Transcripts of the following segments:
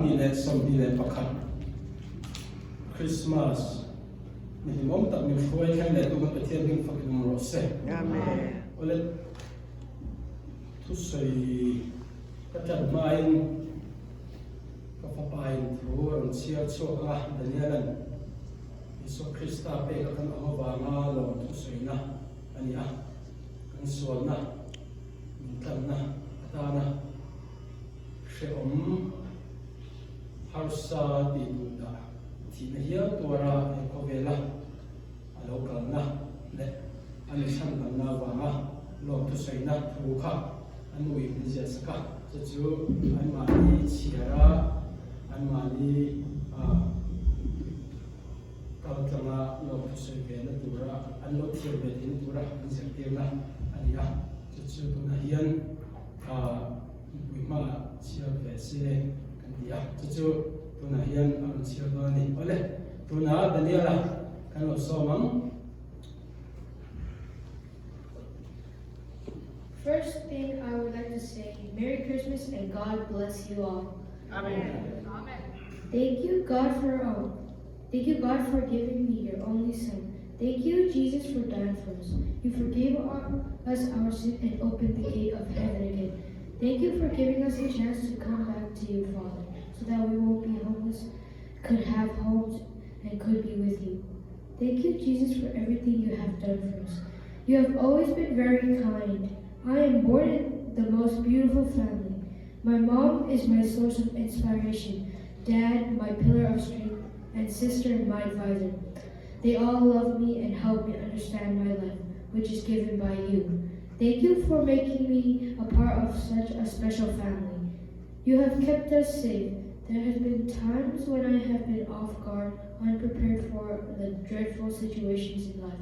2021 Christmas ni hlimawm tak min hruai thleng leh tu kan Pathian hming fak in awm rawh se. Amen. Awle thusawi ka ṭan hmain ka fapain thu a rawn chhiar chhuak ang a, Daniela'n Isua Krista pek a kan awm avanga lawm thusawina a ni a, kan sualna min tlanna atana hrehawm harsa tih duh dah thihna hial tuara he khawvela a lo kalna leh a mi hran kalna avanga lawm thusawina thu kha a nuin a ziah sak a, chu chu anmahni chhiar a, anmahni kal tlanga lawm thusawi ve na tura an lo thiam ve theihna tura an zirtirna a ni a, chu chu tunah hian mipui hmaah chhiar ve se kan ti a, chu chu tunah hian a rawn chhiar dawn a ni. Awle, tunah Daniel-a kan lo sawm ang. First thing I would like to say, Merry Christmas and God bless you all. Amen. Thank you, God, for all. Thank you, God, for giving me your only Son. Thank you, Jesus, for dying for us. You forgave our, us our sin and opened the gate of heaven again. Thank you for giving us a chance to come back to you, Father, so that we won't be homeless, could have homes, and could be with you. Thank you, Jesus, for everything you have done for us. You have always been very kind. I am born in the most beautiful family. My mom is my source of inspiration, dad, my pillar of strength, and sister, my advisor. They all love me and help me understand my life, which is given by you. Thank you for making me a part of such a special family. You have kept us safe. There have been times when I have been off guard, unprepared for the dreadful situations in life,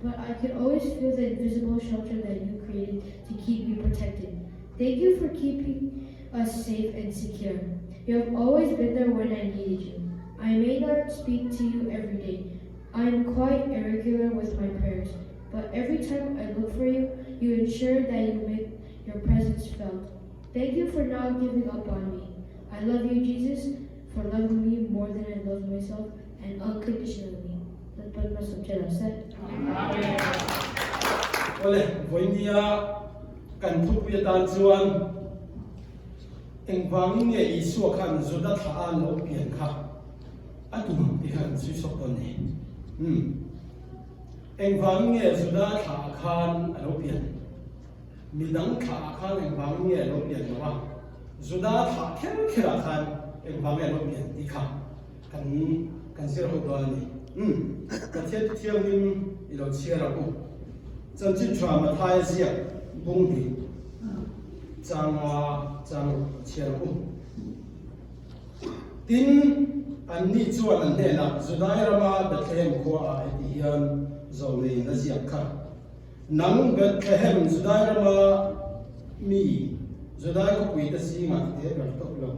but I could always feel the invisible shelter that you created to keep me protected. Thank you for keeping us safe and secure. You have always been there when I needed you. I may not speak to you every day. I am quite irregular with my prayers, but every time I look for you, you ensure that you make your presence felt. Thank you for not giving up on me. I love you, Jesus, for loving me more than I love myself and unconditionally. Lalpan malsawm che rawh se. Awle, vawinia kan thupui atan chuan engvangin nge Isua khan Juda thlah a lo pian kha a tum tih kha kan chhui chhuak dawn ni. Umm. Engvangin nge Juda thlah ah khan a lo pian? Midang thlah ah khan engvangin nge a lo pian lo a, Juda thlah kher kher ah khan engvang nge a lo pian tih kha kan kan zir ho dawn a ni. Umm, Pathian thu thianghlim i lo chhiar ang u. Chanchin tha Mathaia ziak bung hnih changa chang chhiar ang u. Tin, anni chuan an hnenah Judai rama Bethlehem khua ah heti hian zawlneiin a ziak kha. Nang Bethlehem, Judai rama mi, Judai khawpuite zingah i te ber tawh lo,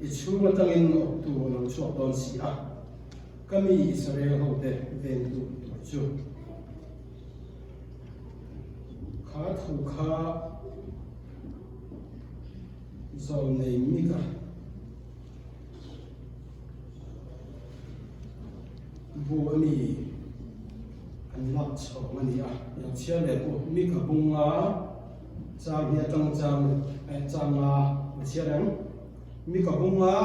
i chhung atangin awptu a lo chhuak dawn si a, ka mi Israel hote vengtu tur chu. Kha thu kha zawlnei Mika. Bu a ni an lak chhawng a ni a, lo chhiar leh pawh mi ka bung a, chang hi atang chang eh chang a lo chhiar ang, mi ka bung a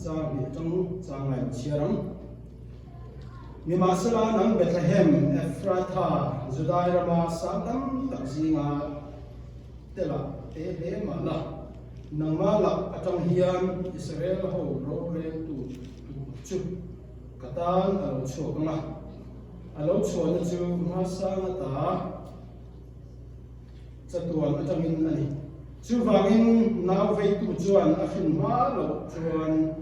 chang hi atang chang a lo chhiar ang. Nimahsela nang Bethlehem, Ephratha, Judai rama sang tam tak zinga telah te hle mah la, Nangmah lak atang hian Israel ho roreltu tur chu ka tan a lo chhuak ang a, a lo chhuahna chu hmasang ata chatuan atangin a ni. Chuvangin nau veitu chuan a hrin hma loh chuan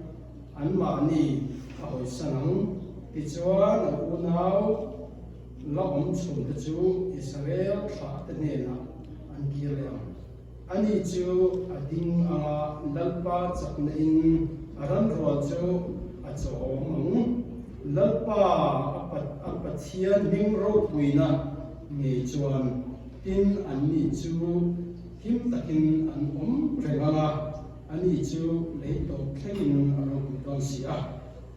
anmahni a hawisan ang, tichuan a unau la awm chhunte chu Israel thlahte hnenah an kir leh ang. Ani chu a ding ang a, Lalpa chakna in a ranrual chu a chawm ang. Lalpa a Pathian hming ropuina ngei chuan tin anni chu him takin an awm reng ang a, ani chu lei tawp thlengin a si a.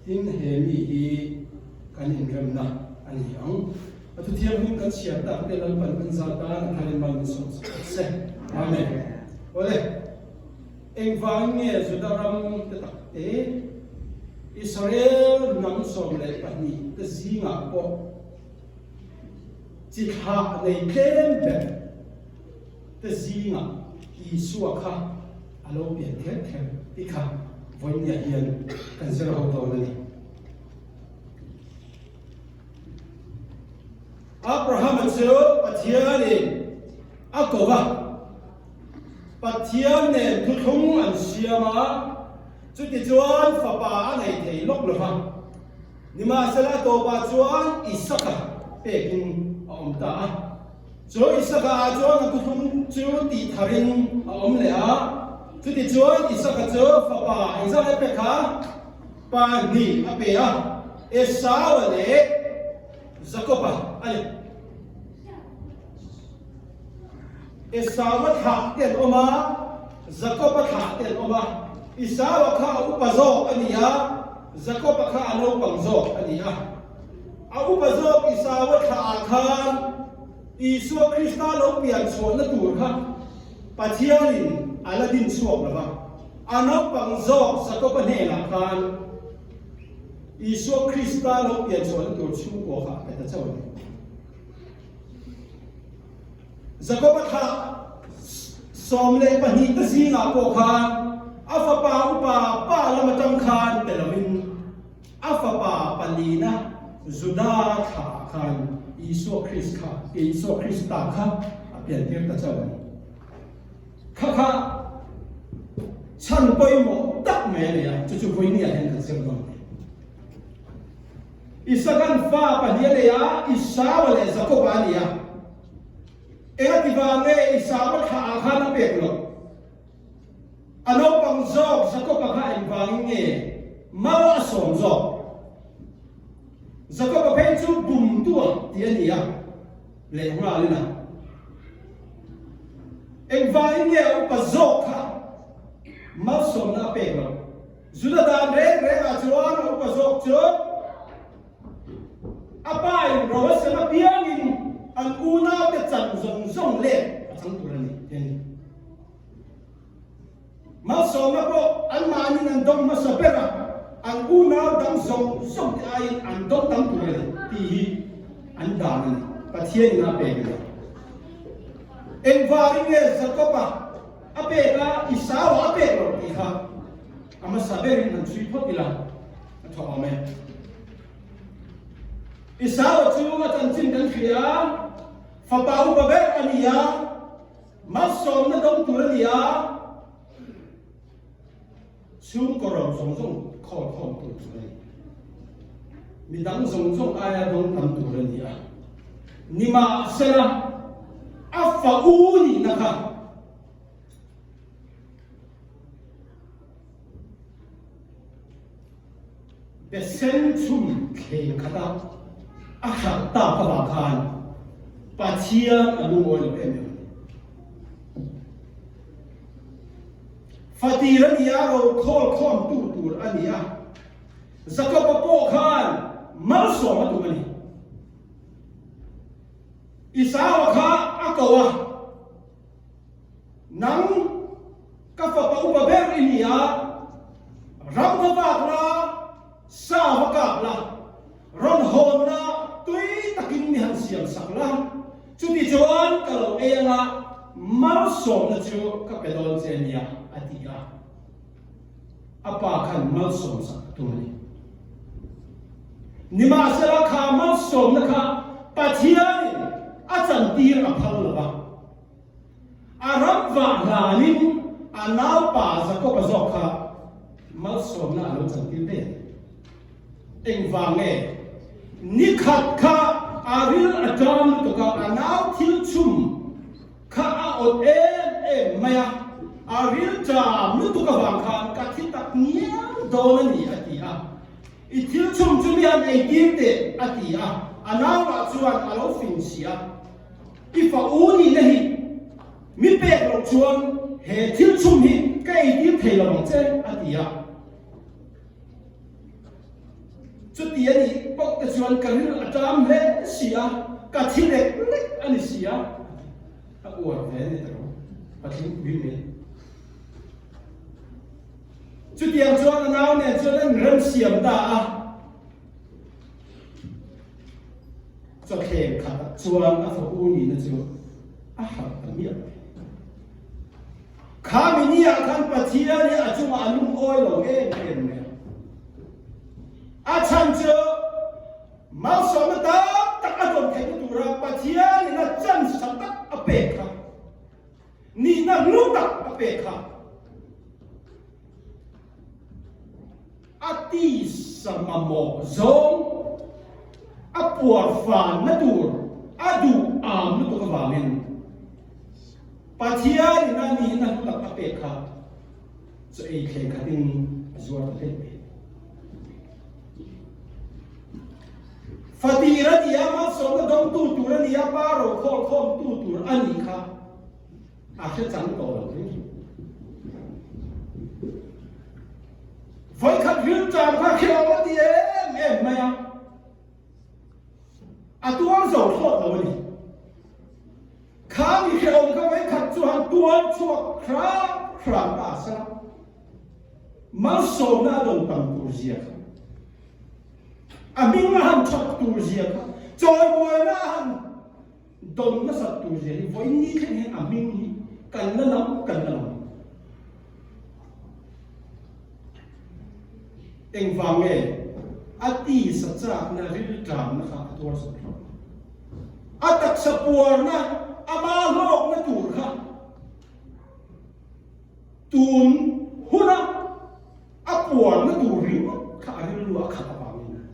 Tin, he mi hi kan inremna a ni ang. A thuthianghlim kan chhiar tak te Lalpan kan za tan a tharin mal min sawm sak se. Amen. Awle, engvangin nge Juda ram te tak te, Israel hnam 12 te zingah pawh chi thlah nei tlem ber te zingah Isua kha a lo pian kher kher tih kha vawinia hian kan zir ho dawn a ni. Abrahama chu Pathianin a ko va, Pathian nen thuthlung an siam a, chutichuan fapa a nei thei lawk lo va. Nimahsela a tawpah chuan Isaka pekin a awm ta a. Chu Isaka ah chuan a thuthlung chu tih tharin a awm leh a. Chutichuan Isaka chu fapa engzat a pe kha? 2 a pe a, Esau-a leh Jakob-a a ni. Esau-a thlah te an awm a, Jakob-a thlah te an awm a. Esau-a kha a upa zawk a ni a, Jakob-a kha a naupang zawk a ni a. A upa zawk Esau-a thlah ah khan Isua Krista lo pian chhuahna tur kha Pathianin a la din chhuak lo va. A naupang zawk Jakob-a hnenah khan Isua Krista lo pian chhuahna tur chhungkua kha a pe ta chauh a ni. Jakob-a thlah 12 te zingah pawh khan a fapa upa pa lam atang khan pe lovin a fapa palina Juda thlah khan Isua Krist kha, Isua Krista kha a piantir ta chauh a ni. Kha kha chhan pawimawh tak mai a ni a, chu chu vawinia hian kan zir dawn a ni. Isakan fa pahnih a nei a, Isaua leh Jakoba a ni a. Enga ti vang nge Isaua thlah ah khan a pek loh? A naupang zawk Jakoba kha engvangin nge mal a sawm zawk? Jakoba phei chu bumtua tih a ni a, leh nghalin a. Engvangin nge a upa zawk kha malsawmna a pek loh? Juda dan reng rengah chuan a upa zawk chu a pa in ro a sem apiangin an unaute chan zawng zawng let a chang tur a ni tih a ni. Malsawmna pawh anmahnin an dawng hmasa ber a, an unau dang zawng zawng te aiin an dawng tam tur a ni tih hi an dan a ni, Pathianin a pek a ni. Engvangin nge Jakob-a a pek a, Esau-a a pek loh tih kha a hmasa berin han chhui phawt ila a tha awm e. Esau-a chu a chanchin kan hria a, fapa upa ber a ni a, Malsawmna dawng tur a ni a, chhungkaw ro zawng zawng khawl khawm tur tur a ni. Mi dang zawng zawng aia dawng tam tur a ni a, nimahsela a fa u nihna kha Besen chhum thleng khata a hralh tak avang khan Pathian a lungawi lo em em a ni. Fatir a ni a, rokhawl khawmtu tur a ni a, Jakoba pawh khan malsawm a tum a ni. Isaua kha a ko a. Nang ka fapa upa ber i ni a, ram va vak la, sa va kap la, rawn hawn la, tui takin mi han siam sak la, chuti chuan ka lo ei anga malsawmna chu ka pe dawn che nia, a ti a. A pa khan malsawm sak a tum a ni. Nimahsela kha malsawmna kha Pathianin a chantir a phal lo va. A ram vah hlanin a naupa Jakob-a zawk kha malsawmna a lo chantir daih a ni. Engvang nge? Ni khat kha a ril a ṭam lutuk a, a nau thil chhum kha a awt em em mai a, a ril ṭam lutuk avang khan ka thi tak ngial dawn a ni a ti a. I thil chhum chu mi han eitir teh a ti a, a nauah chuan a lo fing si a. I fa u nihna hi mi pek loh chuan he thil chhum hi ka eitir thei lo ang che, a ti a. Chuti a nih pawh te chuan ka ril a ṭam hle si a, ka thi lek lek a ni si a, a uar ve a ni ta lo, Patling pui mai. Chutiang chuan a nau nen chuan an inremsiam ta a. Chawthleng khatah chuan a fapa nihna chu a harh ta miah mai. Kha mini-ah khan Pathian hi a chungah a lungawi lo em em mai a. A chhan chu malsawmna tam tak a dawn theihna tura Pathianin a chance tha tak a pek kha, nihna hlu tak a pek kha a tisa mamawh zawng a puar fanna tur a duh am lutuk avangin Pathianin a nihna hlu tak a pek kha Chaw ei thleng khatin a zuar ta hlek mai. Fatir a ni a, malsawmna dawngtu tur a ni a, pa rokhawl khawmtu tur a nih kha a hre chang tawh lo hrim hrim. Vawikhat rilṭam kha hrehawm a ti em em mai a, a tuar zo thlawt lo a ni. Kha mi hrehawm kha vawikhat chu han tuar chhuak hram hram ta a sela, malsawmna a dawn tam tur zia kha, a hming a han that tur zia kha, chawimuaina a han dawn nasat tur zia hi vawiin ni thleng hian a hming hi kan la lam kan la lam. Engvang nge a tisa chakna rilṭamna kha a tuar zawk lo? A taksa puarna ama hlawkna tur kha tun huna a puarna tur ringawt kha a rilru a khat avangin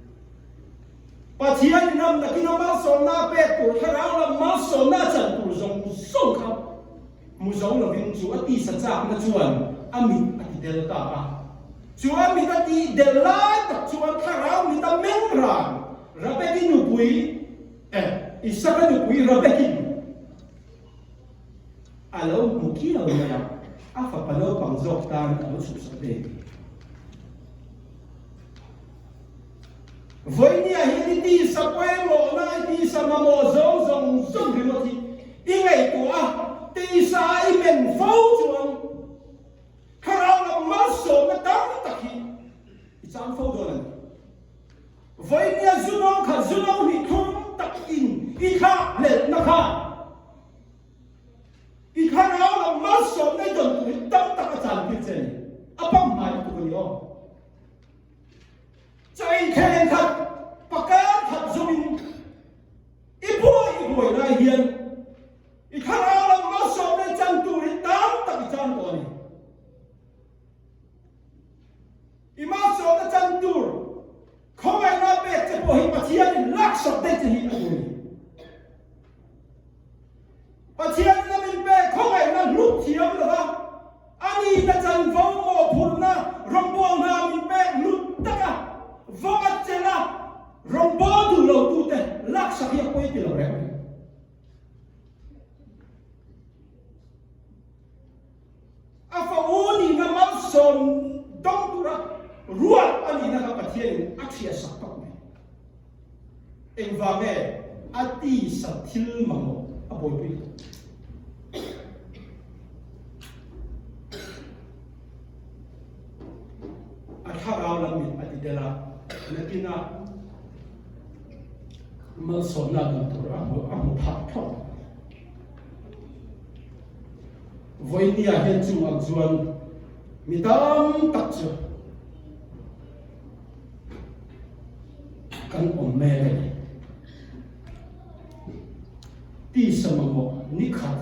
Pathianin am nakin a malsawmna a pek tur thlarau lam malsawmna a chan tur zawng zawng kha Hmu zo lovin chu a tisa chakna chuan a mit a ti del ta a. Chu a mit a tih del lai tak chuan thlarau mit a meng ran Rabeki nupui, eh, Isaka nupui Rabekin a lo hmu kiau mai a, a fapa naupang zawk tan a lo chhuhsak ve ni. Vawinia hian i tisa pawimawhna, i tisa mamawh zawng zawng zawng ringawt hi i ngaihtuah a, tisa a i men fo chuan thlarau lam malsawmna tam tak hi i chang fo dawn a ni. Vawinia zu no khat, zu no hnih thum tak in i thlak hlelhna kha i thlarau lam malsawmna i dawn tur hi tam tak a chantir che a ni. A pamhmai lutuk a ni aw. Chain thleng khat pakar khat zawmin i buai i buai lai hian i thlarau lam malsawmna i chan tur hi tam tak i chan tawh a ni. I malsawmna chan tur khawngaihna pek che pawh hi Pathianin laksak daih che hi a duh a ni. Pathian in a min pek khawngaihna hlut thiam lo va, a nihna chanvo mawhphurhna rawngbâwl hna min pek hlut taka vawng a chelh a, rawngbâwl duh lo tute laksak hi a pawi ti lo reng reng. A fa u nihna malsawm dawng tura ruat a nihna kha Pathianin a thiahsak tawp mai. Engvang nge a tisa thil mamawh a buaipui lo? A thlarau lam mit a ti del a, nakinah malsawmna dan tur a hmu a hmu phah thlawt. Vawinia hian chung ang chuan mi tam tak chu Kan awm mek a ni. Tisa mamawh ni khat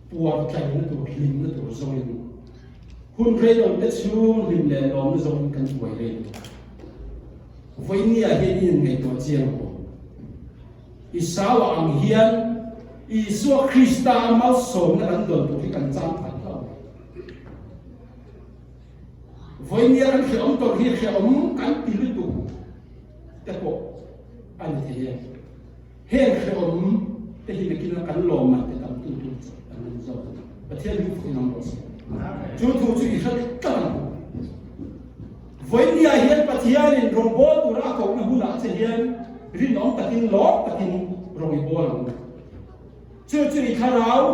puar tlaihna tur, hlimna tur zawngin hun rei lo te chhung hlim leh lawmna zawngin kan buai rei lo. Vawinia hian i inngaihtuah chiang ang aw. Isau-a ang hian Isua Krista malsawmna kan dawn tur hi kan chang phah hlauh mai. Vawinia kan hrehawm tawrh hi hrehawm kan ti lutuk te pawh a ni thei e. Heng hrehawm te hi nakina kan lawmman te tam tu tur chu an ni zawk. Pathian hi fak in awm rawh se. Chu thu chu i hre tlat ang. Vawinia hian Pathianin rawngbawl tura a kohna hunah che hian rinawm takin lawm takin rawng i bawl ang. Chu chu i thlarau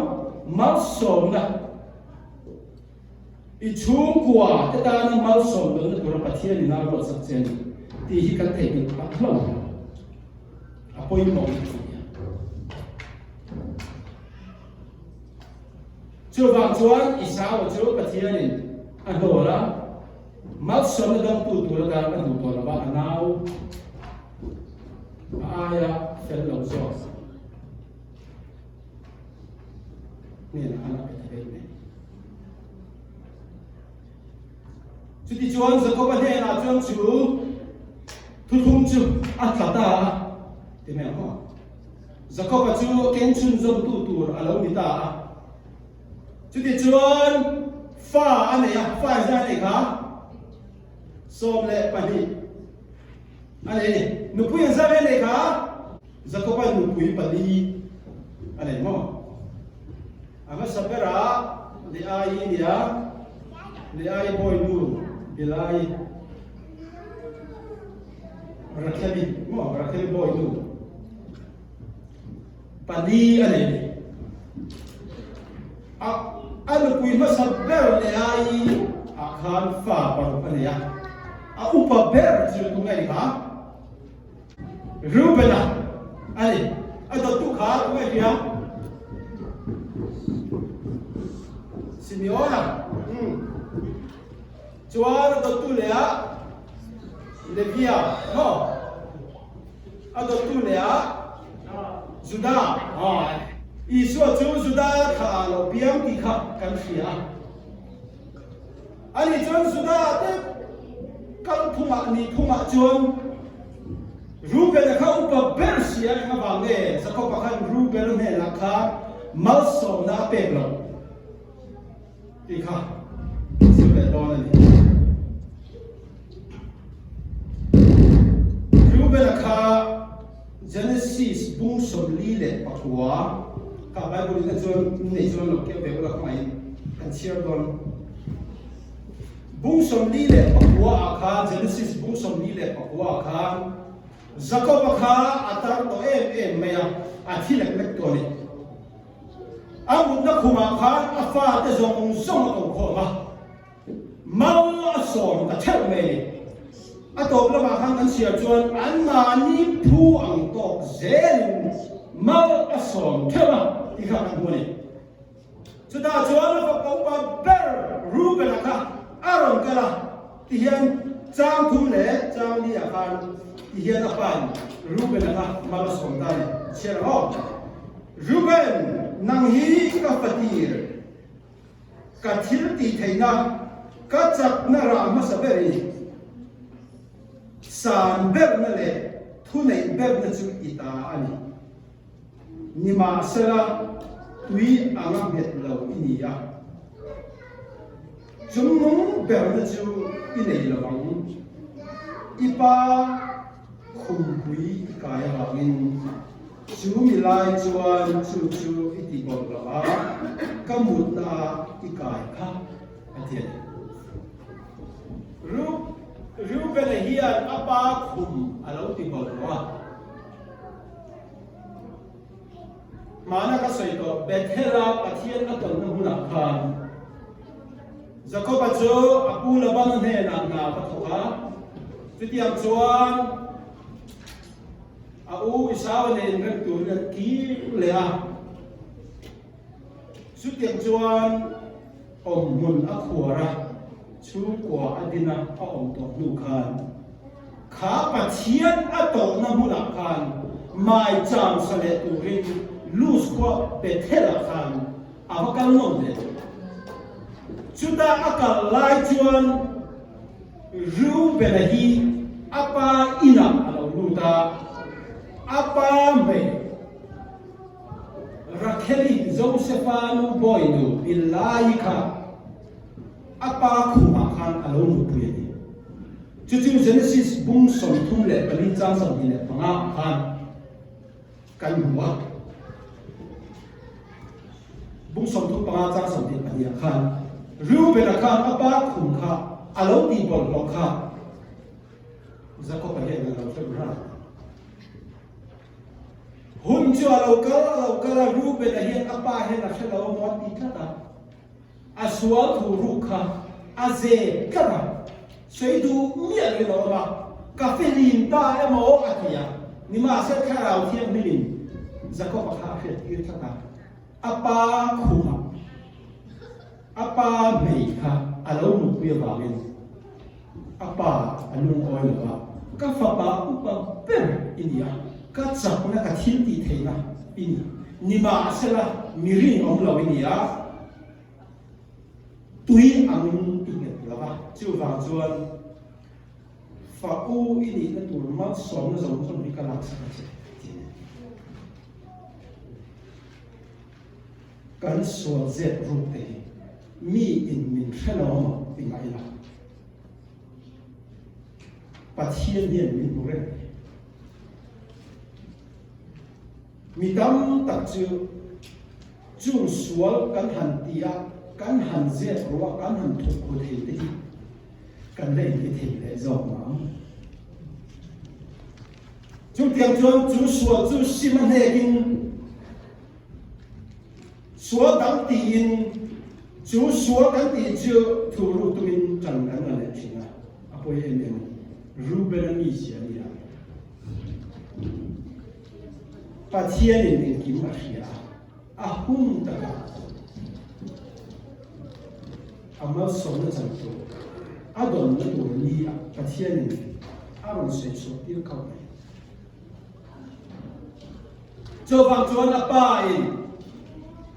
malsawmna, i chhungkua te tana malsawm lohna tura Pathianin a ruatsak che a ni tih hi kan theihnghilh phah hlauh ang. A pawimawh lutuk a nia. Chuvang chuan Esau chu Pathianin a hnawl a, malsawmna dangtu tur atan a duh tawh lo va, a nau a aia fel lo zawk hnenah khan a pe ta daih mai. Chutichuan Jakoba hnenah chuan chu thuthlung chu a tla ta a, ti mai ang maw? Jakoba chu keng chhunzawmtu tur a lo ni ta a. Chutichuan fa a nei a, fa engzah a nei kha? 12 a nei a ni. Nupui engzah nge a nei kha? Jakoba nupui pali a nei maw? A hmasa berah Leai nia, Leai bawinu Bilai. Rakheli maw Rakheli bawi nu pali a nei ni. A a nupui hmasa ber leh ai ah khan fa paruk a nei a, a upa ber chu tunge ni kha? Reuben-a a ni. A dawttu kha tunge hria? Simeon-a. Chuan a dawttu leh ah Levia maw? A dawttu leh ah Juda. Isua chu Juda thlah ah lo piang tih kha kan hria a. Ani chuan Juda te kal phungah ni phungah chuan Reuben-a kha upa ber sia eng avang nge Jakob-a khan Reuben-a hnenah khan malsawmna a pek loh? Tih kha zir leh dawn a ni. Reuben-a kha Genesis bung 49 kha Bible in a chuan nei chuan lo keu ve ula khawngaih in kan chhiar dawn. Bung 49 ah khan Genesis bung 49 ah khan Jacob-a kha a tar tawh em em mai a, a thi lek lek tawh a ni. A mutna khumah khan a fate zawng zawng a ko khawm a, mau a sawm ta theuh mai a ni. A tawp lamah khan kan chhiar chuan anmahni phu ang tawk zelin mau a sawm theuh a tih kha kan hmu a ni. Chutah chuan a fapa upa ber Reuben-a kha a rawn kal a, tihian chang thum leh chang li ah khan tihian a pain Reuben-a kha mal a sawm ta a ni. Chhiar ang aw. Reuben, nang hi ka fatir, ka thil tih theihna, ka chakna rah hmasa ber i ni. San berna leh thuneih berna chu i ta a ni. Nimahsela, tui anga nghet lo i ni a, chungnung berna chu i nei lo ang. I pa khumpui i kai avangin chu mi lai chuan chu chu i ti bawlh lo a, ka mutna ah i kai kha a ti a ni. Reuben-a hian a pa khum a lo ti bawlh lo a. Hmana ka sawi tawh, Bethel-a Pathian a tawnna hmunah khan Jakob-a chu a pu Laban-a hnenah hna va thawk a. Chutiang chuan a u Esau-a nen rem turin an kir leh a. Chutiang chuan awmhmun a khuar a, chhungkua a din a, a awm tawh hnu khan kha Pathian a tawhna hmunah khan maicham sa leh turin Luz khua Bethel-ah khan a va kal nawn leh. Chuta a kal lai chuan Reuben-a hi a pa inah a lo lut a, a pa hmei. Rakheli Josefa nu bawi nu Bilai kha a pa khumah khan a lo nupui a ni. Chu chu Genesis bung 34 chang 25 ah khan kan hmu a. Bung 35 chang 22 ah khan Reuben-a khan a pa khum kha a lo tih bawlhhlawh kha. Jakob-a hian a lo hrem ran. Hun chu a lo kal a lo kal a, Reuben-a hian a pa hian a hre lo a maw a ti tlat a. A sual thu ruk kha a zep tlat a, sawi duh miah lo in a awm a, ka felin ta emaw a ti a, nimahse Thlarau Thianghlimin Jakob-a kha a hriattir tlat a, a pa khumah a pa hmei kha a lo mutpui avangin a pa a lungawi lo va, ka fapa upa ber i ni a, ka chakna ka thil tih theihna i ni, nimahsela mi rinawm lo i ni a, tui angin i nghet lo va, chuvang chuan fa u i nihna tur malsawmna zawng zawng hi ka laksak a che, tiin. Kan sual zep ruk te hi mi in min hre lo amaw ti mah ila, Pathian hian min hmu reng a ni. Mi tam tak chu chung sual kan han ti a, kan han zep ru a, kan han thuk khu thei te hi kan la inti thei leh zawk mah ang. Chutiang chuan chu sual chu sim a hnekin Sual dang tiin chu sual kan tih chu thu ruk tumin tan kan la leh thin a, a pawi em em. Reuben-a mizia a ni a, Pathianin engkim a hria a, a hun takah a malsawmna chan tur, a dawnna tur ni ah Pathianin a rawn sawi chhuah tir khauh mai. Chuvang chuan a pa in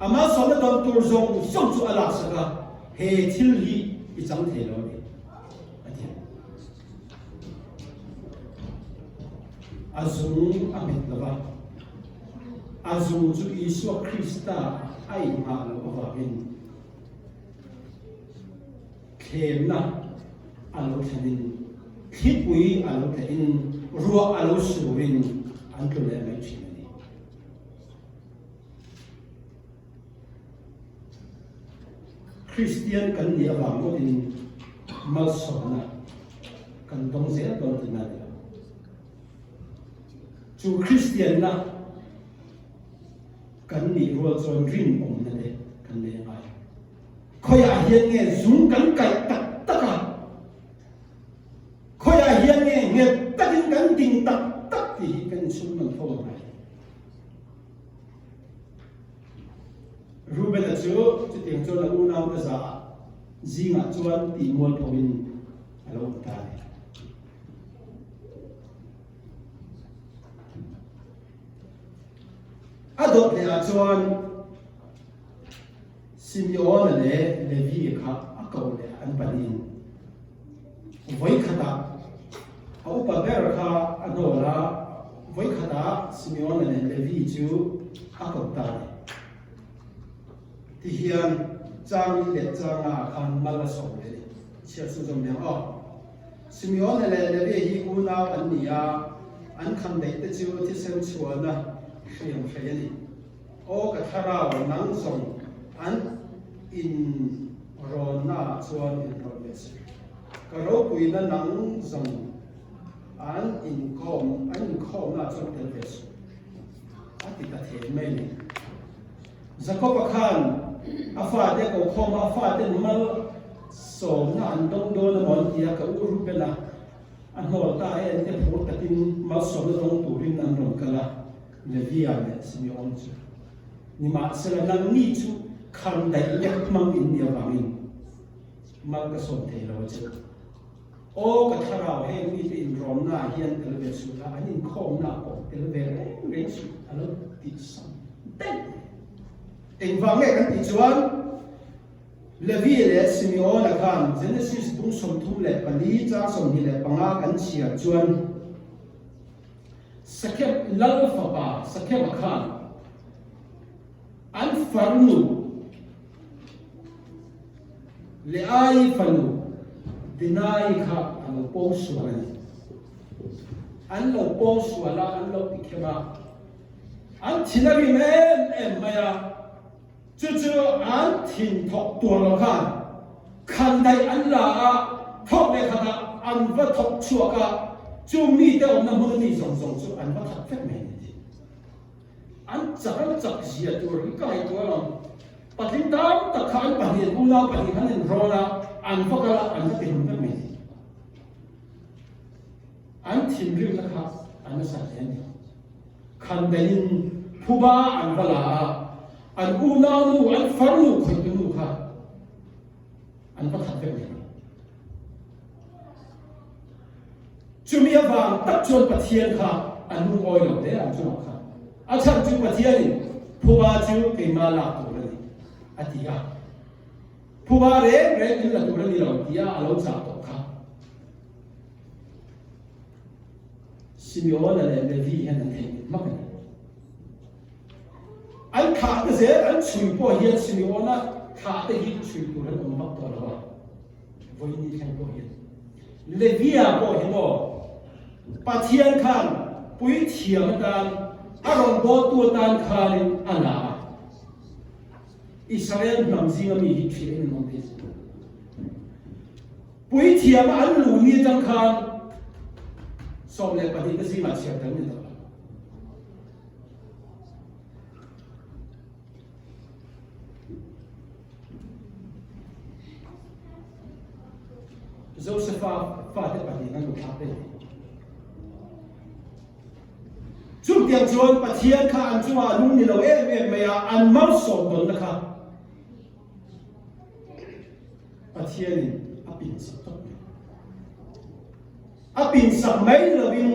a malsawmna dawn tur zawng zawng chu a laksak a, he thil hi i chang thei lo a ni, a ti a. A zung a nghet lo va, a zung chu Isua Krista a inngah loh avangin Thlemna a lo thlenin, thlipui a lo tlehin, ruah a lo surin an tlu leh mai thin a ni. Kristian kan nih avang ngawtin malsawmna kan dawng zel dawn tihna a ni lo. Chu Kristianna kan nih rual chuan rinawmna te kan nei a ngai. Khawiah hian nge zung kan kaih tak tak a? Khawiah hian nge nghet takin kan ding tak tak tih hi kan insum nawn fo ang ai. Reuben-a chu chutiang chuan a unaute zah zingah chuan tih mualphoin a lo awm ta a ni. A dawt lehah chuan Simeon-a leh Levi-a kha a ko leh an pahnihin vawi khatah a upa ber kha a hnawl a, vawi khatah Simeon-a leh Levi chu a ko ta a ni. Tihian Changli leh Changa-ah khan mal a sawm leh a ni. Chhiar chu zawm leh ang aw. Simeon-a leh Levi hi unau an ni a, an khandaih te chu thisen chhuahna hriam hrei a ni. Aw ka thlarau nang zawng an in rawnna ah chuan in rawlh ve suh. Ka ropuina nang zawng an inkawm an inkhawmna ah chuan tel ve suh. A ti ta thei mai ni. Jakob-a khan a fate a ko khawm a, a faten mal sawmna an dawng dawn emaw an ti a, ka u Reuben-a a hnawl ta e an ti phur takin malsawmna dawng turin an rawn kal a. Levia leh Simeon chu nimahsela nangni chu khan daih lek hmang in nih avangin mal ka sawm thei lo a che. Aw ka thlarau heng mite inrawmna ah hian tel ve suh la, an inkhawmna ah pawh tel ve reng reng suh a lo tih sam daih mai. Engvang nge kan tih chuan Levi leh Simeon-a khan Genesis bung 34 chang 25 kan chhiar chuan, Sakep lal fapa Sakema khan an farnu Leai fanu Dinai kha a lo pawng sual a ni. An lo pawng sual a, an lo tikhem a, an thin a rim em em mai a. Chu chu an thin thawk tur lo khan khandaih an la a, thawk leh khatah an va thawk chhuak a. Chu mite awmna hmun a mi zawng zawng chu an va that vek mai a ni tih. An chak an chak zia tur hi ka ngaihtuah lo. Patling tam tak kha an pahnihin unau pahnih han inrawn a, an va kal a, an va ti hlum vek mai a ni. An thinrimna kha a nasa hle a ni. Khan daihin phuba an va la a, an unau nu, an farnu khawihtu nu kha an va that vek mai a ni. Chumi avang tak chuan Pathian kha a lungawi lo hle ang chungah khan. A chhan chu Pathianin phuba chu keimah lak tur a ni a ti a. Phuba reng reng in la tur a ni lo tia a lo chah tawh kha. Simeona leh Levi hian an theihnghilh hmak a ni. An thlah te zel an chhui pawh hian Simeona thlah te hi chhui tur an awm vak tawh lo a. Vawiin thleng pawh hian Levia pawh hi maw Pathian khan puithiam atan a rawngbawltu atan khanin a la a. Israel hnam zinga mi hi ṭhiah in an awm thei a. Puithiam a an luh ni atang khan 12 te zingah chhiar tel ni tawh lo. Josefa fate pahnih an lo thlak daih. Chutiang chuan Pathian kha an chungah a lung ni lo em em mai a, an malsawm dawnna kha Pathianin a pinsak tawp mai. A pinsak mai lovin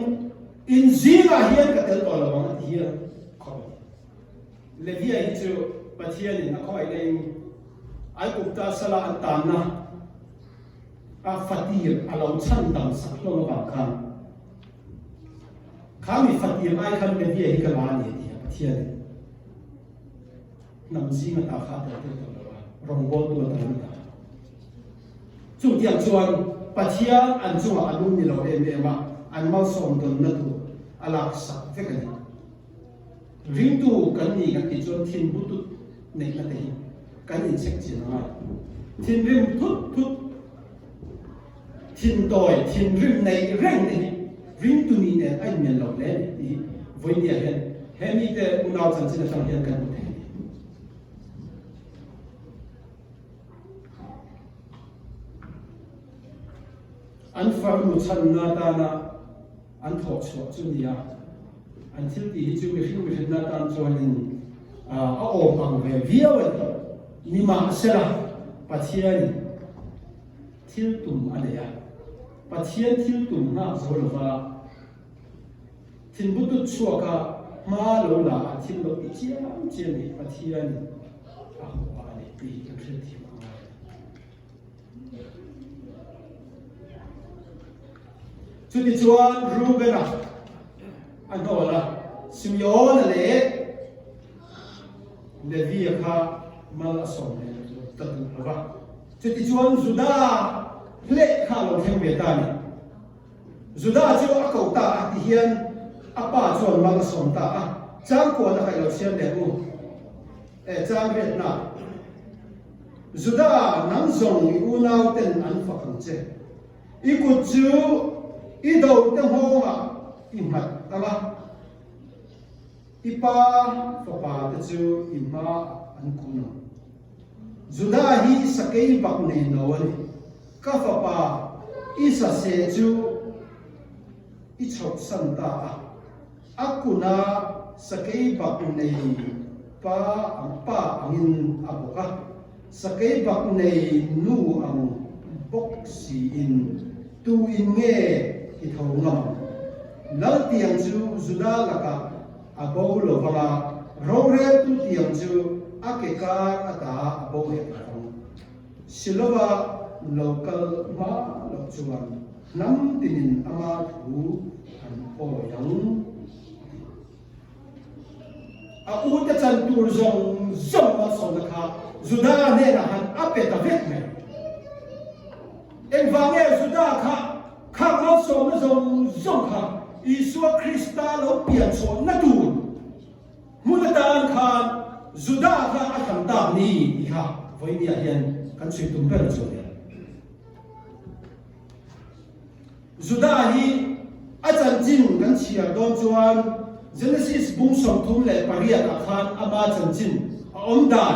in zingah hian ka tel tawh lo ang a ti hian khawp a ni. Levia hi chu Pathianin a khawngaihna in Aigupta sala an tanna a fatir a lo chhan dam sak hlawm avang khan kha mi fatir ai khan Levia hi ka la a ni a ti a, Pathianin hnam zinga ta kha a tel tel tawh lo a, rawngbawltu a tel a ni ta. Chutiang chuan Pathian an chungah a lung ni lo em em a, an malsawm dawnna tur a laksak vek a ni. Ringtu kan ni kan tih chuan thinbu tut neihna te hi kan inchek chian a ngai. Thinrim thut thut, thintawi, thinrim neih reng te hi ringtu nih nen a inmian lo hle a ni tih hi vawinia hian he mite unau chanchin atang hian kan hmu thei a ni. An farnu chhanna atana an thawh chhuah chu nia, an thil tih hi chu mihring mihrinna atan chuanin a awm ang ve viau a ni. Nimahsela, Pathianin thil tum a nei a, Pathian thil tum nghak zo lova thinbutut chhuaka hma lo la a thil lo ti chiam chiam hi Pathianin a haw a ni tih hi kan hriatthiam a ngai a ni. Chutichuan Reuben-a a hnawl a, Simeon-a leh Levi-a kha mal a sawm leh ta duh lo va. Chutichuan Juda hleh kha a lo thleng ve ta a ni. Juda chu a ko ta a ti hian a pa chuan mal a sawm ta a, Changkuan a kaih lo chhiar leh u. E chang riatna, Juda nang zawng i unau ten an fak ang che. I kut chu i do te nghawngah i nghat ang a, i pa fapa te chu i hmaah an kun ang. Juda hi sakei bak nei no a ni. Ka fapa i saseh chu i chhohsan ta a. A kuna sakei bak nei pa ang pa angin a bawk a, sakei bak nei nu ang bawk siin tu in nge i tho ngam ang? Lal tiang chu Juda lakah a bo lo vang a, roreltu tiang chu a ke kar ata a bo hek lo vang. Silova lo kal hma loh chuan hnam tinin ama thu an awi ang a ti. A ute chan tur zawng zawng malsawmna kha Juda hnenah han a pe ta vek mai. Engvang nge Juda kha khang malsawmna zawng zawng kha Isua Krista lo pian chhuahna tur Hmun atan khan Juda kha a thlan tak ni tih kha vawinia hian kan chhui tum ber chu a ni. Juda hi a. chanchin kan chhiar dawn chuan Genesis bung 38 ah khan ama chanchin a awm dan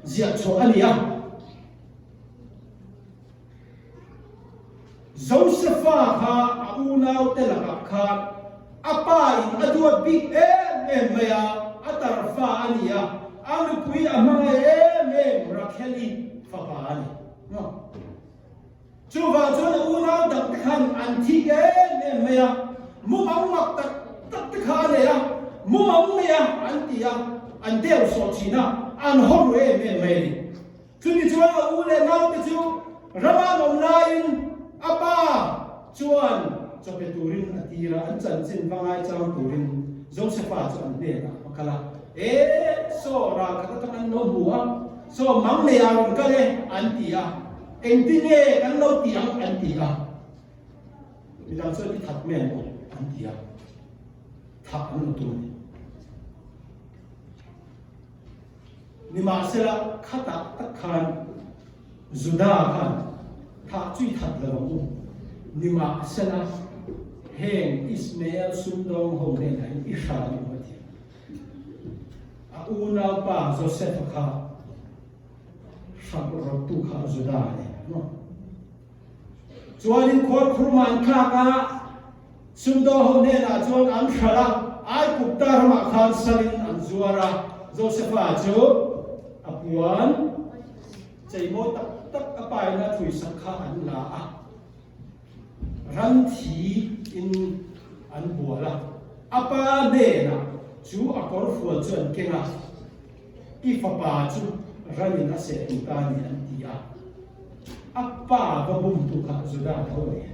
ziah chhuah a ni a. Josefa kha a unaute lakah khan a pa in a duat bik em em mai a, a tarfa a ni a, a nupui a hmangaih em em Rachel-i fapa a ni. Chuvang chuan a unau dangte khan an thik em em mai a, mumang mak tak tak te kha a nei a, mumang nei a an ti a, an deu sawh thin a, an haw ru em em mai a ni. Chumi chuan a u leh naute chu rama an awm laiin a pa chuan chaw pe turin a tir a, an chanchin va ngaichang turin Josefa chu an hnenah a kal a. E, saw ral khat atang an lo hmu a, saw mang nei ah rawn kal e, an ti a. Engtin nge kan lo ti ang an ti a. Midang chuan i that mai ang aw, an ti a. Thah an lo tum a ni. Nimahsela, khatah tak khan Juda khan thah chu i that lo ang u. Nimahsela, heng Ismael sumdawng ho hnenah hian i hran u a ti a. A unaupa Joseph-a kha hralh rawttu kha Juda a ni maw? Chuanin khuarkhurma an thlak a, sumdawng ho hnenah chuan an hralh a, Aigupta ramah khan salin an zuar a. Josefa chu a puan cheimawi tak tak a paina thuisak kha an la a, ran thi in an bual a. A pa hnenah chu a kawrfual chu an keng a, I fapa chu ranin a seh duh ta a ni an ti a. A pa va bumtu kha Juda tho a ni.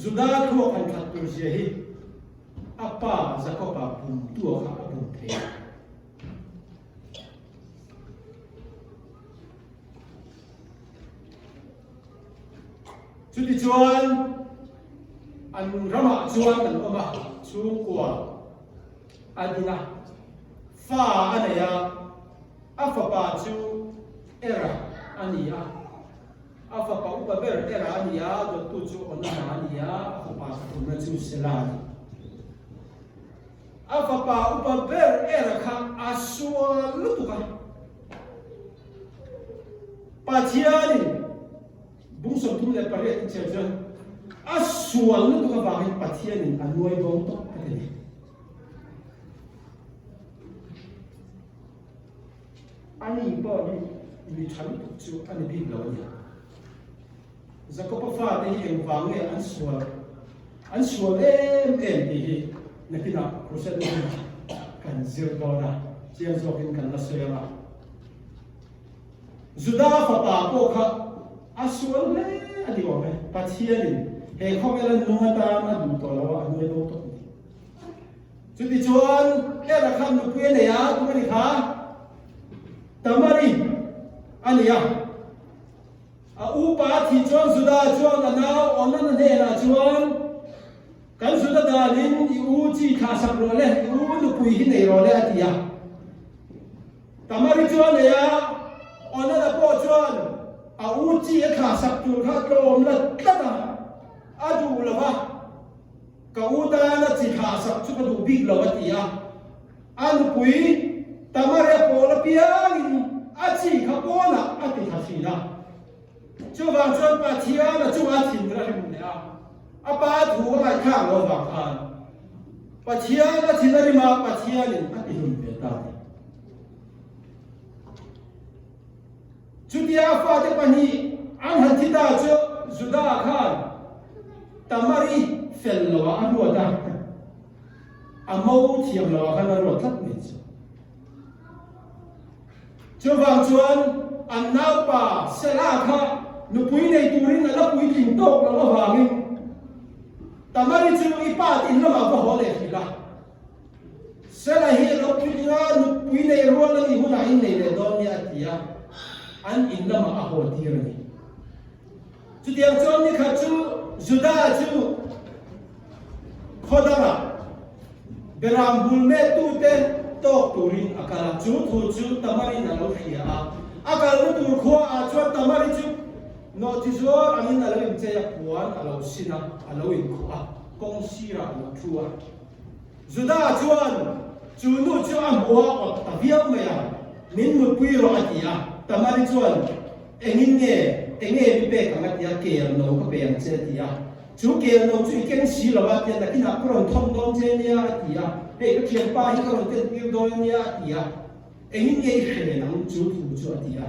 Juda thluak han that tur zia hi a pa Jakoba bumtua kha a bum thei a. Chutichuan an ramah chuan an awm a, chhungkua a din a, fa a nei a, a fapa chu Era a ni a, a fapa upa ber Era a ni a, dawttu chu Onana a ni a, a fapa pathumna chu Sela a ni. A fapa upa ber Era kha a sual lutuk a. Pathianin bung 38 in chhiar chuan a sual lutuk avangin Pathianin a nuai bo tawp a ti a ni. Ani pawh hi mi tha lutuk chu a ni bik lo a ni. Jakoba fate hi engvang nge an sual an sual em em tih hi nakinah crusade hunah kan zir dawn a, chiang zawkin kan la sawi ang a. Juda fapa pawh kha a sual hle a ni awm e, Pathianin he khawvela nung atan a duh tawh lo a, a nuai bo tawp a ni. Chutichuan Era khan nupui a nei a, tum a ni kha, Tamari a ni a. A upa a thih chuan Juda chuan a nau Onana hnenah chuan, Kan Juda danin i u chi thlah sak rawh le, i u nupui hi nei rawh le a ti a. Tamari chu a nei a, Onana pawh chuan a u chi a thlah sak tur kha tlawm la tlat a, a duh lo va. Ka u tana chi thlah sak chu ka duh bik lo a ti a. A nupui Tamari a pawl apiangin a chi kha pawnah a ti thla thin a. Chuvang chuan Pathian a chungah a thin a rim leh a, a pa thu a ngaihthlak lo avang khan Pathian a thin a rim a, Pathianin a ti hlum ve ta a ni. Chutia a fate pahnih an han thi ta chu Juda khan Tamari fel loah a ruat a, a mo thiam loah khan a ruat tlat mai chu. Chuvang chuan an naupa Sela kha nupui nei turin a la puitling tawk loh avangin Tamari chu i pa tin lamah va haw leh hrilh a. Sela hi a lo puitling a, nupui nei rual a nih hunah in nei leh dawn nia a ti a, an in lamah a haw tir a ni. Chutiang chuan ni khat chu Juda chu khaw dangah Beram bul mettute tawk turin a kal a, chu thu chu Tamarin a lo hria a. A kalna tur khuaah chuan Tamari chu. Nawhchi zuar angin a lo inchei a, puan a lo sin a, a lo inkhuh a, kawng sirah a lo thu a. Juda chuan chu nu chu a hmu a, awt ta viau mai a, Min mutpui rawh a ti a. Tamari chuan, Engin nge, enge mi pek ang a ti a, Kel no ka pe ang che a ti a. Chu kel no chu i keng si lo a ti a, nakinah ka rawn thawm dawn che nia a ti a, hei ka thianpa hi ka rawn ken tir dawn ania a ti a. Engin nge i hren ang chu thu chu a ti a.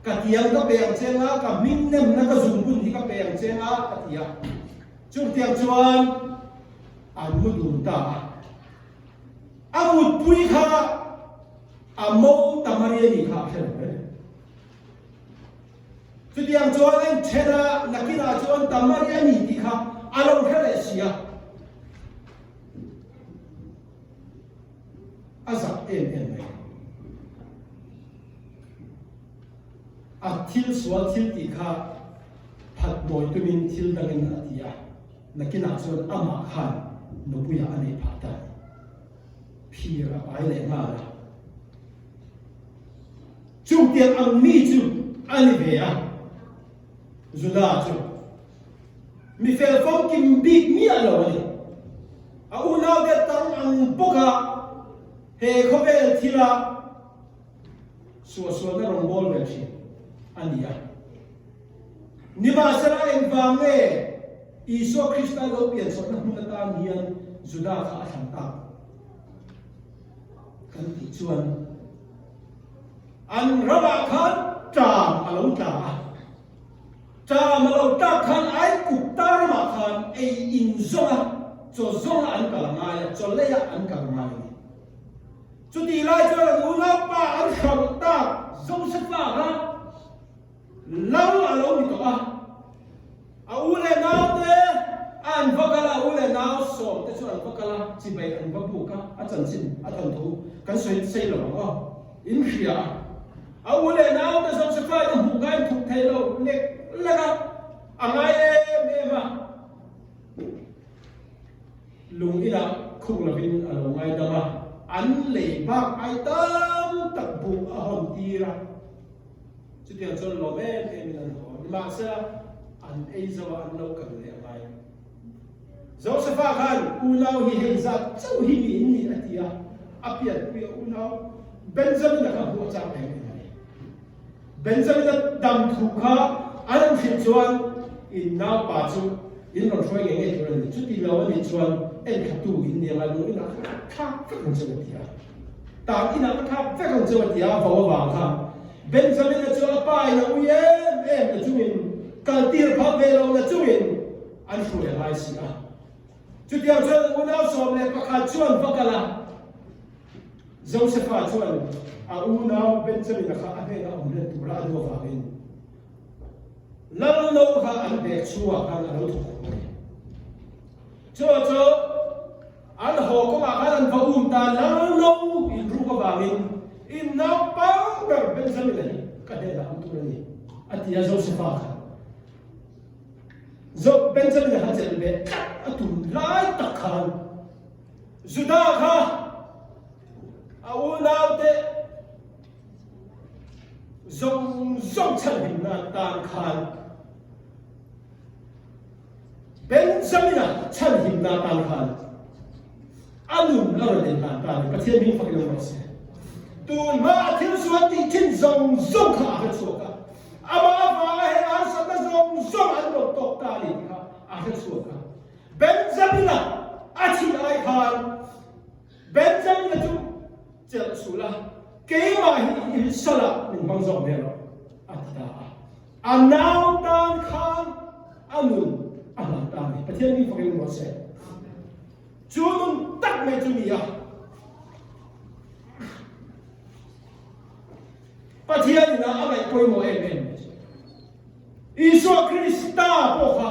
Ka tiang ka pe ang che nga, ka hming nemna ka zungbun hi ka pe ang che nga a ti a. Chutiang chuan an mu dun ta a. A mutpui kha a mo Tamariani kha a hre lo reng. Chutiang chuan a inthen a, nakinah chuan Tamari a ni tih kha a lo hre leh si a. A zak em em mai. A thil sual thil tih kha phat nawi tumin thil dangin a ti a, nakinah chuan amah khan nupuiah a neih phah ta a ni. Phir a pai leh nghal a. Chutiang ang mi chu a ni ve a, Juda chu mi fel famkim bik miah lo a ni. A unaute tang ang bawka he khawvel thila suahsualna rawngbâwl ve thin a ni a. Nimahsela engvang nge Isua Krista lo pianchhuahna hmun atan hian Juda kha a thlan tak kan tih chuan, An ramah khan ṭam a lo tla a, ṭam a lo tlak khan Aigupta ramah khan ei in zawnga chaw zawnga an kal a ngai a, chaw leiah an kal a ngai a ni. Chutih lai chuan an unaupa an hralh tak Josefa kha Lal a lo ni tawh a, a u leh naute a an va kal a, a u leh nau sawmte chu an va kal a, chibai an va buk a, a chanchin a thawnthu kan sawi sei lo ang aw, in hria a, a u leh naute Josefa in a hmuh kha a inthup thei lo lek lek a, a ngai em em a, lung inah khung lovin a lo ngaidam a, an lei bak ai tam tak buh a hawn tir a. Chutiang chuan lawm em em in an haw. Nimahsela, an ei zo a, an lo kal leh a ngai. Josefa khan unau hi hei zat chauh hi mi in ni a ti a, a pianpui a unau Benjamin-a kha hmuh a chak em em a ni. Benjamin-a dam thu kha an han hrilh chuan in naupa chu in rawn hruai ngei ngei tur a ni. Chuti lo a nih chuan enthla tu in ni anga lung inah kha thlak vek ang che u a ti a. Tan inah ka thlak vek ang cheu a ti a, vo avang khan Benjamin-a chu a pa in a ui em em na chungin kal tir phal ve lo na chungin an hruai a ngai si a. Chutiang chuan unau 11 chuan va kal a, Josefa chuan a unau Benjamin-a kha a hnenah awm hlen tura a duh avangin lal no kha an bag chhungah khan a lo thawk a ni. Chu chu An haw kawngah khan an va um ta lal lo in ruk avangin in naupang ber Benjamin-a hi ka hnenah awm tur a ni, a ti a Josefa khan. Jo Benjamin-a kha chelh ve tlat a tum lai tak khan Judah kha a unaute zawng zawng chhanhimna tan khan Benjamin-a chhanhimna atan khan a nun a rawn inhlan ta a ni. Pathian hming fak ilo rawh se. Tun hma a thil sual tih thin zawng zawng kha a hre chhuak a, amah avanga he harsatna zawng zawng an rawn tawk ta a ni tih kha a hre chhuak a. Benjamin-a a chhilh ai khan Benjamin-a chu chelh suh la, keimah hi i salah min hmang zawk ve rawh a ti ta a. A nau tan khan a nun a hlan ta a ni. Pathian hming fakin rawh se. Chu nun tak mai chu ni a. Pathian ina a ngaih pawimawh em em mai chu. Isua Krista pawh kha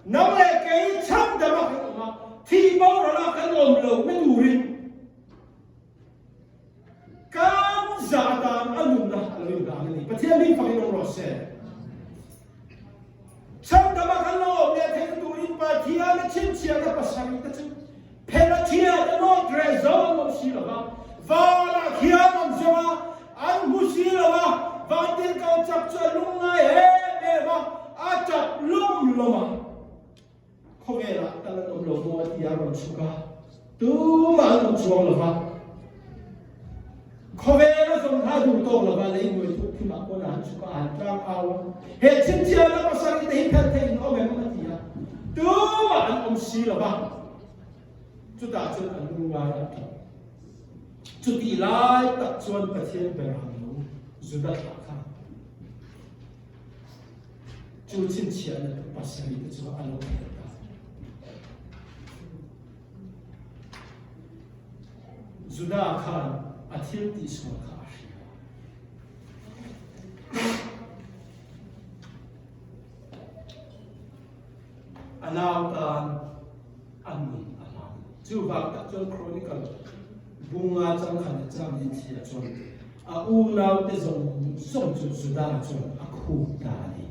nang leh kei chhandama kan awm a, thih boral a kan awm lo na turin Kan zah dan a nunna a lo inhlan a ni. Pathian hming fakin awm rawh se. Chhandama kan lo awm leh theihna turin Pathian a chhinchhiahna pasarih te chu phen a thiat a nawt reh zo an awm si lo va, vanah khian an zawng a, an hmu si lo a, vantirhkoh chak chu a lungngai em em a. chhuk a, tumah an awm chuang lo va. Khawvela zawng kha a duh tawk lo va, lei hnuai thuk thimah pawn a han chhuk a, a han tlang au a. He chhinchhiahna pasarih te hi phelh theih in awm em? a ti a. Tumah an awm si lo va. Chutah chuan a lu ngai a tap. Chutih lai tak chuan Pathian ber ang lo Juda thlah kha chu chhinchhiahna pasarih te chu a lo phelh ta. Juda khan a thil tihsual kha a hria. A nau tan a nun a hlan. Chuvang tak chuan Chronicle bunga changkhan leh chang in thliah chuan a unaute zawng zawng chu Juda chuan a khup ta a ni.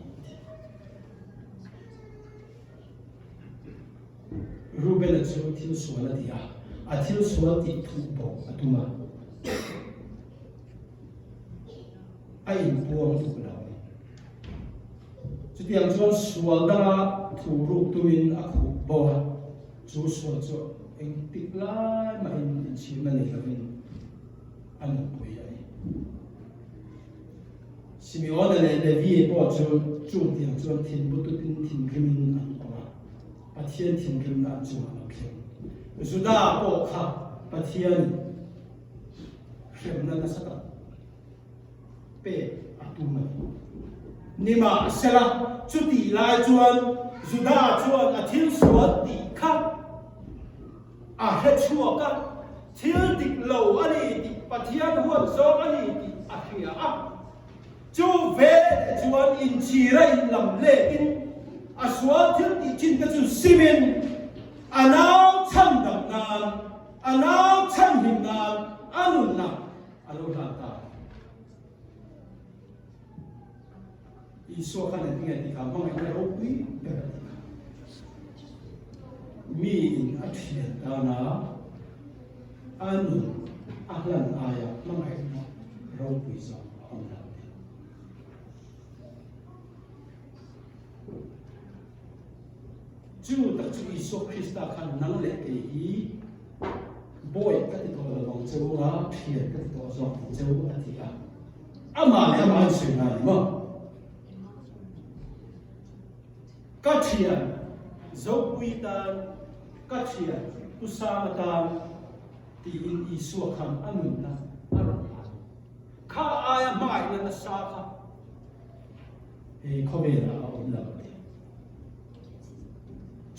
Reuben-a chu thil sual a ti a, a thil sual tih thuh bawk a tum a, a inpuang duh lo a ni. Chutiang chuan sual danga thu ruk tumin a khuh bo a, chu sual chu engtik lai mahin inchhirna nei lovin a nunpui a ni. Simeona leh Levi pawh chu chungtiang chuan thinbututin thinrimin an awm a, Pathian thinrimna an chungah a lo thleng. Juda pawh kha Pathianin hremna nasa tak pek a tum a ni. Nimahsela, chutih lai chuan Juda chuan a thil sual tih kha a hre chhuak a, thil dik lo a ni tih Pathian huat zawng a ni tih a hria a. Chu veleh chuan inchhira inlam letin a sual thil tih chin te chu simin a nau chhan dam nan, a nau chhan hlim nan a nunna a lo hlan ta. Isua khan engtin nge tih kha hmangaihna ropui ber a ti kha. Miin a thian tana a nun a hlan aia hmangaihna ropui zawk a awm lo a ni. Chu tak chu Isua Krista khan nang leh kei hi bawi ka ti tawh lo vang cheu a, thian ka ti tawh zawk ang cheu a ti a. Amah leh amah an sawi ngai maw? Ka thian Zopui tan, ka thian Pu Sanga tan tiin Isua khan a nunna a rawn hlan. Kha aia hmangaihna nasa kha he khawvelah a awm lo a ti.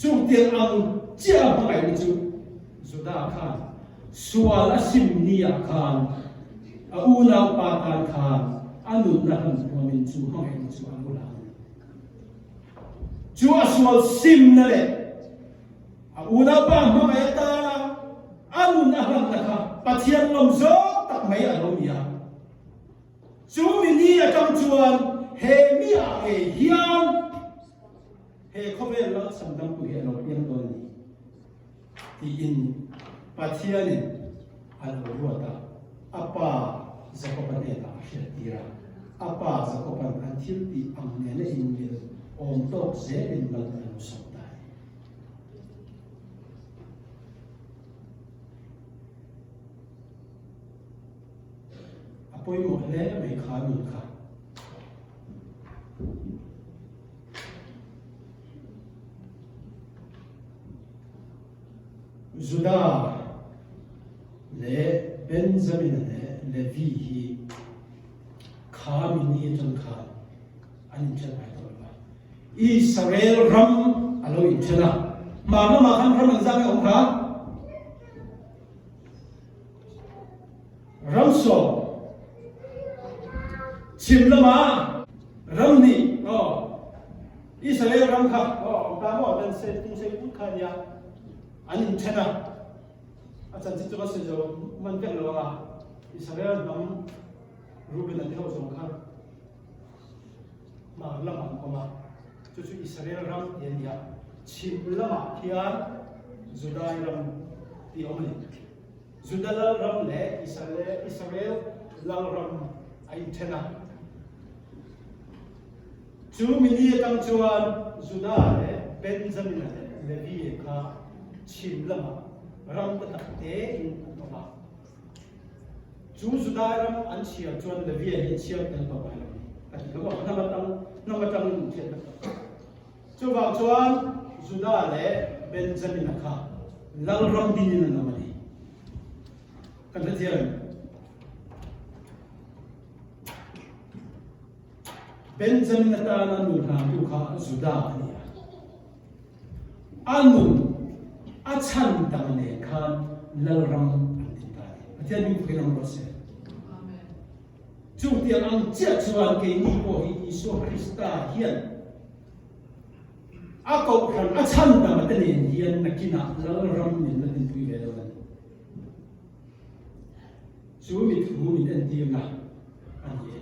Chutiang ang chiah a hmangaihna chu Juda khan sual a sim niah khan a unaupa tan khan a nunna hlan huamin chu hmangaihna chu a lo la a ni. Chu a sual simna leh a unaupa hmangaih atana a nun a hlanna kha Pathian lawm zawng tak mai a lo ni a. Chu mi ni atang chuan he mi ah ngei hian he khawvel lalchhan dangtu hi a lo piang dawn a ni tiin Pathianin a lo ruat a, a pa Jakoba hnenah a hriattir a. A pa Jakoba'n an thil tih ang nena inmil awm tawk zelin mal a lo sawm ta a ni. A pawimawh hle mai kha nun kha. Juda leh Benjamin leh Levi hi kha mi ni atang khan an inthen ngai tawh lo va. Israel ram a lo inthen a, hmar lamah khan ram engzah nge awm kha? Ram sawm chhim lamah ram hnih aw Israel ram kha aw awm ta maw dan se tung sei put kha nia an inthen a a chanchin chu ka sawi zo man vek lo anga Israel hnam Reuben a te ho zawng kha hmar lamah an awm a chu chu Israel ram ti a ni a chhim lamah khian Judai ram tih a awm a ni. Juda lalram leh Israel lalram a inthen a. Chu mi ni atang chuan Juda leh Benjamina leh Levi kha Chhim lamah ram te tak tein an awm a. Chu Judai ram an chhiar chuan Levia hi chhiar tel tawh ngai lo a ni. Ka ti lo a, hnam atang hnam atangin an hriat tak tak. Chuvang chuan Juda leh Benjamin-a kha lalram dinin an awm a ni. Kan hrethiam em? Benjamin atana nu hnamtu kha Juda a ni a. A nun a chhan dang nen khan lalram an din ta a ni. Pathian hming fakin awm rawh se. Chutiang ang chiah chuan keini pawh hi Isua Krista hian a kohhran a chhan dang te nen hian nakinah lalram min la dinpui ve dawn a ni. Chu mi thu min entirna a ni e.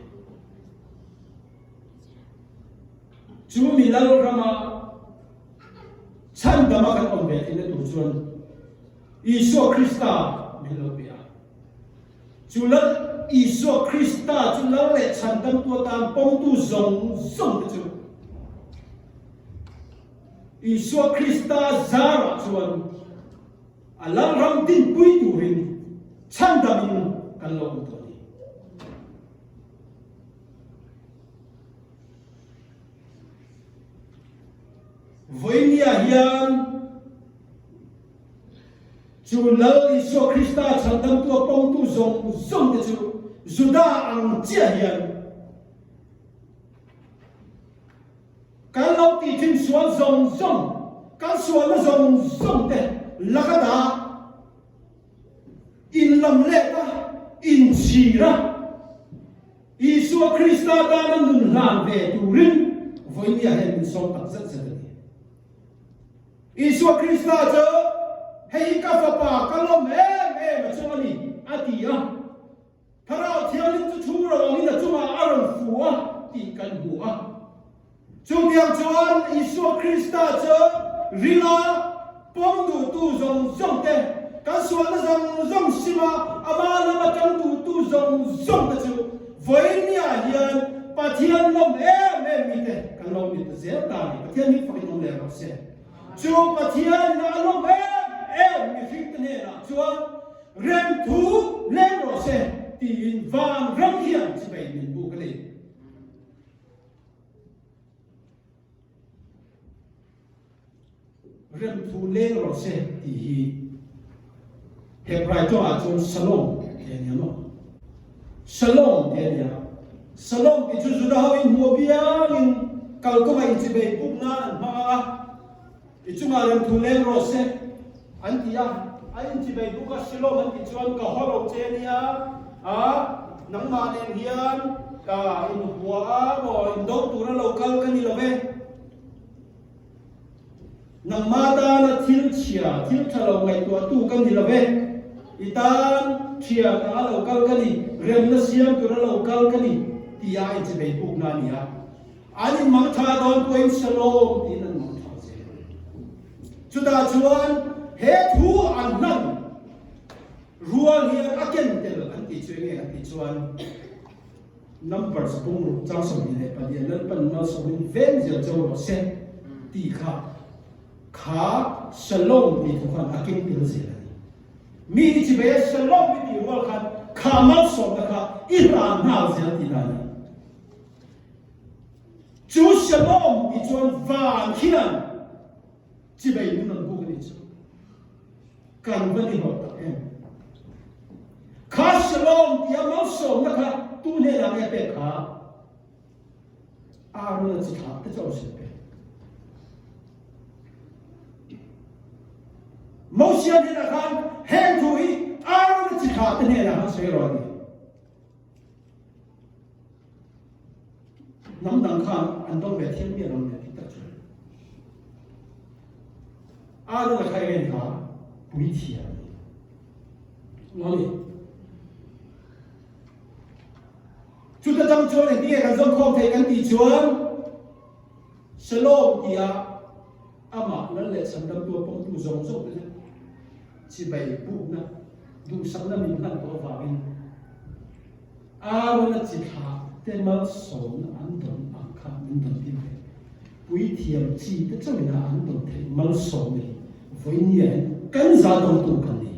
Chu mi lalrama chhandama kan awm ve theihna tur chuan Isua Krista min lo pe a. Chu Lal Isua Krista chu Lal leh chhandamtu atan pawmtu zawng zawng te chu Isua Krista zarah chuan a Lalram dinpui turin chhandamin kan lo awm tawh a ni. Vawinia hian Chu Lal Isua Krista chhandamtu a pawmtu zawng zawng te chu Juda ang chiah hian kan lo tih thin sual zawng zawng, kan sualna zawng zawng te laka dah inlam let a, inchhir a, Isua Krista tana nun hlan ve turin vawinia hian min sawm tak zet zet a ni. Isua Krista chu, Hei hi ka Fapa, ka lawm em em a chu a ni, a ti a. Thlarau Thianghlim chu thu ro angin a chungah a rawn fu a tih kan hmu a. Chutiang chuan Isua Krista chu ringa pawm duhtu zawng zawng te, kan sualna zawng zawng sima ama lama tang duhtu zawng zawng te chu vawinia hian Pathian lawm em em mite kan lo ni ta zel ta a ni. Pathian hi fakin awm leh rawh se. Chu Pathian a lawm em em mihring te hnenah chuan remthu leng rawh se tiin van ram hian chibei min buk a ni. Remthu leng rawh se tih hi Hebrai tawngah chuan Shalom tih a nia maw? Shalom tih a nia. Shalom tih chu Juda ho in hmuh apiangin kalkawngah inchibei puk nan an hmang a, i chungah remthu leng rawh se an ti a. A inchibei puk a Shalom an tih chuan ka haw lo che a nia, a nangmah nen hian ka inhua a maw indo tura lo kal ka ni lo ve. Nangmah tana thil chhia, thil tha lo ngaihtuahtu ka ni lo ve. I tan thian anga lo kal ka ni, remna siam tura lo kal ka ni tia a inchibei pukna a ni a. An inmang tha dawn pawhin Shalom tiin an mang tha zel. Chutah chuan he thu an hlan rual hian a ken tel an tih chu enge an tih chuan, Numbers bung ruk chang 24 Lalpan malsawmin veng zel cho rawh se tih kha kha Shalom tih thu khan a keng tel zel a ni. Mi i chibei a Shalom i tih rual khan kha malsawmna kha i hlan nghal zel tihna a ni. Chu Shalom tih chuan van khian chibei nun an buk a nih chu. Kan va ni hlawh tak em? Kha Shalom tia malsawmna kha tu hnenah nge pek kha? Aaron-a chi thlah te chu a hrilh pek. Mosia hnenah khan heng thu hi Aaron-a chi thlah te hnenah khan sawi rawh a ti. Hnam dang khan an dawng ve thiam miah lo nia tih tak chu. Aaron a kha eng kha puithiam a ni. Lo ni. Chuta tang chuan engtin nge kan zawm khawm theih kan tih chuan Shalom tia amah lal leh chhandamtu a pawmtu zawng zawng te chu chibai bukna duhsakna min hlan tawh avangin Aaron-a chi thlah te malsawmna an dawn ang kha min dawn tir ve. Puithiam chi te chauhin a an dawn theih malsawmna hi vawinia hian. kan za dawngtu kan ni.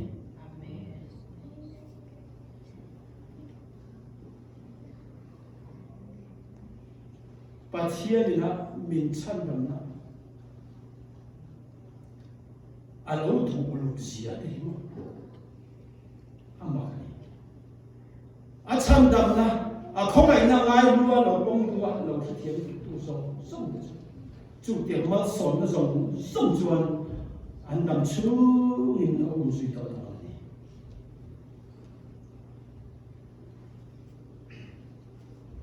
Pathian in a min chhandamna a lo duh uluk zia te hi maw a mak a ni. A chhandamna, a khawngaihna ngaihlu a lo pawmtu a lo hrethiam tu zawng zawng te chu chutiang malsawmna zawng zawng chuan an dam chhungin a umzui tawh dawn a ni.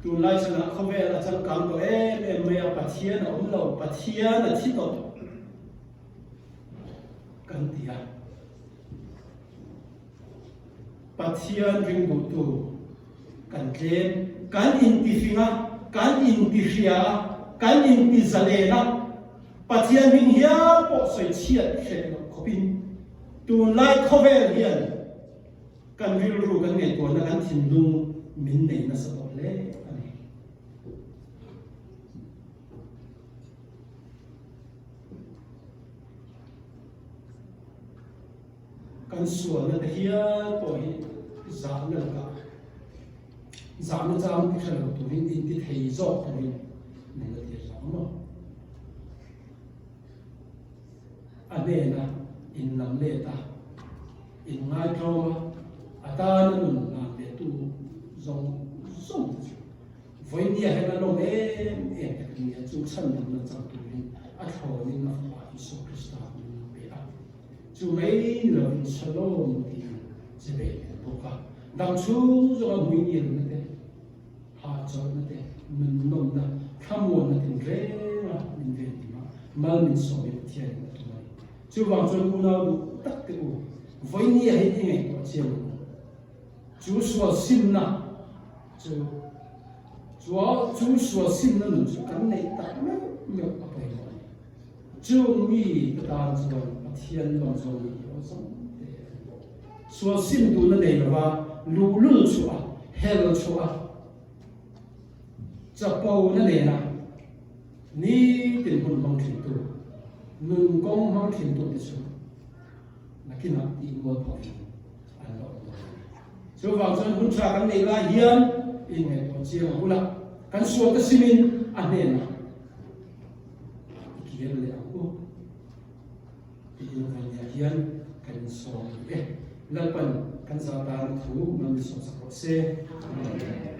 Tunlai chhanah khawvel a changkang tawh em em mai a, Pathian a awm lo, Pathian a thi tawh kan ti a. Pathian ringduhtu kan tlem, kan intifing a, kan intihria a, kan intizalen a, Pathian hming hial pawh sawi chhiat hreh loh khawpin tunlai khawvel hian Kan rilru kan ngaihtuahna kan thinlung min nei nasa tawh hle a ni. Kan sualna te hial pawh hi zahna lakah zahna chang ti hre lo turin inti thei zawk turin min la tir zawk maw? A hnena in lam let a, in ngaitlawm a, a tana nun hlan ve tu zawng zawng te chu vawinia hian a lawm em em tak a ni a, chu chhandamna chang turin a thlawnin a Fapa Isua Krista min lo pe a, chu mai ni lovin Shalom tiin che ve leh bawk a, dang chhung zawnga hmuingilna te, hahchawlhna te, nun nawmna, thlamuanna tinreng a min ven him a, mal min sawm i Pathianin a tum a ni. Chuvang chuan unau duh tak te u, vawinia hi i ngaihtuah chiang ang u. Chu sual simna chu chua chu sual simna nun chu kan neih tak meuh meuh a pawimawh a ni. Chung mi te tan chuan Pathian lawm zawng ni hi awlsam te a ni. Sual sim duhna nei lova luhlul chhuah a, hel chhuah a, chapo na nena nitin hun hmang thintu, nun kawng hmang thintu te chu nakinah tih mual phawhin an la awm dawn a ni. Chuvang chuan hun tha kan neih lai hian inngaihtuah chiang a hula kan sual te simin a hnenah i kir leh ang u tiin vawinia hian kan insawm duh e. Lalpan kan zah tan thu man min sawmsak rawh se. Amen.